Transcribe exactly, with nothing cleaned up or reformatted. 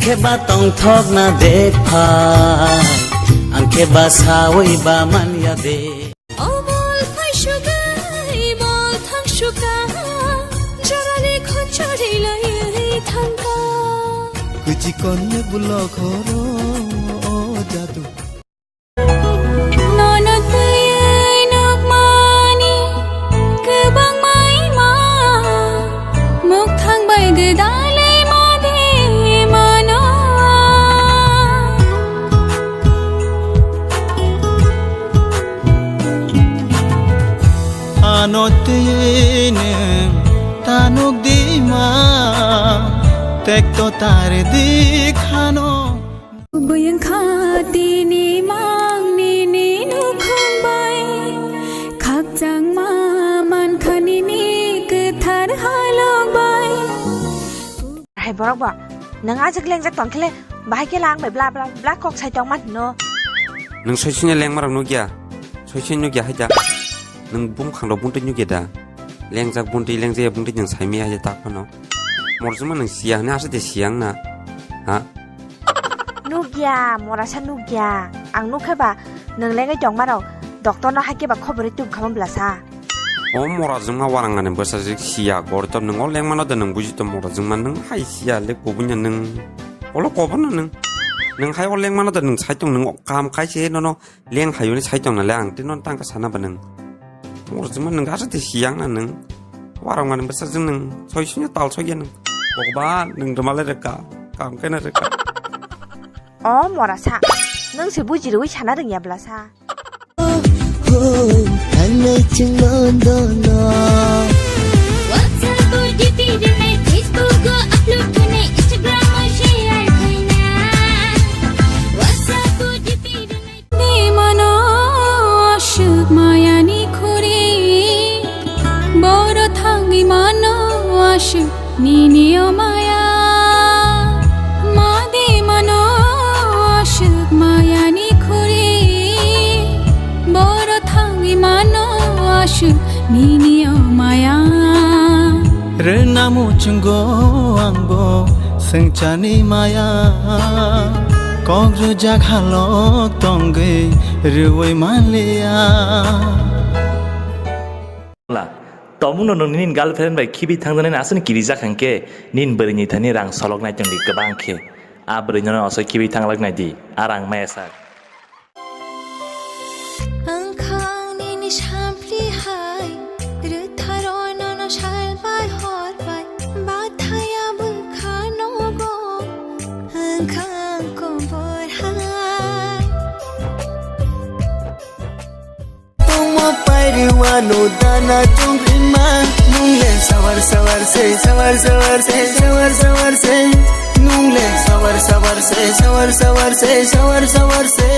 Khe ba tongthok na de phai, ang khe ba sawi ba man ya de. O bol phai sugai, bol thang suka, jorani khon chori lai thangka. Kuchi konne bulo khoro o jadu. Nono twiwi nukmani kwbang mai ma, mukthang bai gwdalwi ma de mano. Ano twiwi nwng ta nuk di ma, tekto tare di khano. Bwyang kha tini mang nini nukhung bai, khakchangma man kha nini kwthar halok bai. Hai borok bo, nwng ajak lengjak tong khe le, bahai khe lang bai bla bla bla kok sai tong man hino. Nwng soisini lengma rok nukya, soisini nukya hai da. Nwng bumkhang rok buntwi nukya da. Lengjak buntwi lengjak ya buntwi nwng saimaya hai da tak phano. Morjima nwng siya hwnwi asa de siya wngna. Ha? Nukya, morasa nukya. Ang nukhe ba, nwng lengwi tongma rok, doctor no haikhe ba khobor tubkhamo blasa. O mora jwngma warang ani bwsajwk siya, goritor nwng o lengmano de nwng buji to mora jwngma nwng hai siya le kubunya nwng. Olo kobono nwng. Nwng hai o lengmano de nwng saitung nwng o kam khai se nono leng hayuni saitung na le ang tino tangka sana ba nwng. Mora jwngma nwng asa de siya wngna nwng. Warang ani bwsajwk nwng. Soi sini tal soi ya nwng. Bokba nwng rwma le rwkha. Kam khe na rwkha. O morasa, nwng se buji rwi sana rwngya blasa. Hoi, hoi, thangnai chwng London-o. WhatsApp-o D P rwnai, Facebook-o upload khainai, Instagram-o share khainai. WhatsApp-o D P rwnai. Di mano aswk mayani khuri, boro thangwi mano aswk nini o maya, madi mano aswk mayani khuri, boro thangwi mano aswk nini o maya. Rwna muchungo angbo swngchani maya, kok rwjak halok tongwi rwui manliya. La, tomungno nwng nini girlfriend bai khibi thangjaknai aswkni kirijak hwnkhe, nini bwrwini thani rang soloknai tongdi kwbang khe. A bwrwino aswk khibi thanglaknai di, a rang maya sak. Wngkha ang nini sampli hai, rwtharo nono sal bai hor bai, bathaya bwkha nogo, wngkha ang kobor hai. Tongma pairi wano dana chongrima. Nungle sawar sawar se, sawar sawar se, sawar sawar se. Nungle sawar sawar se, sawar sawar se, sawar sawar se.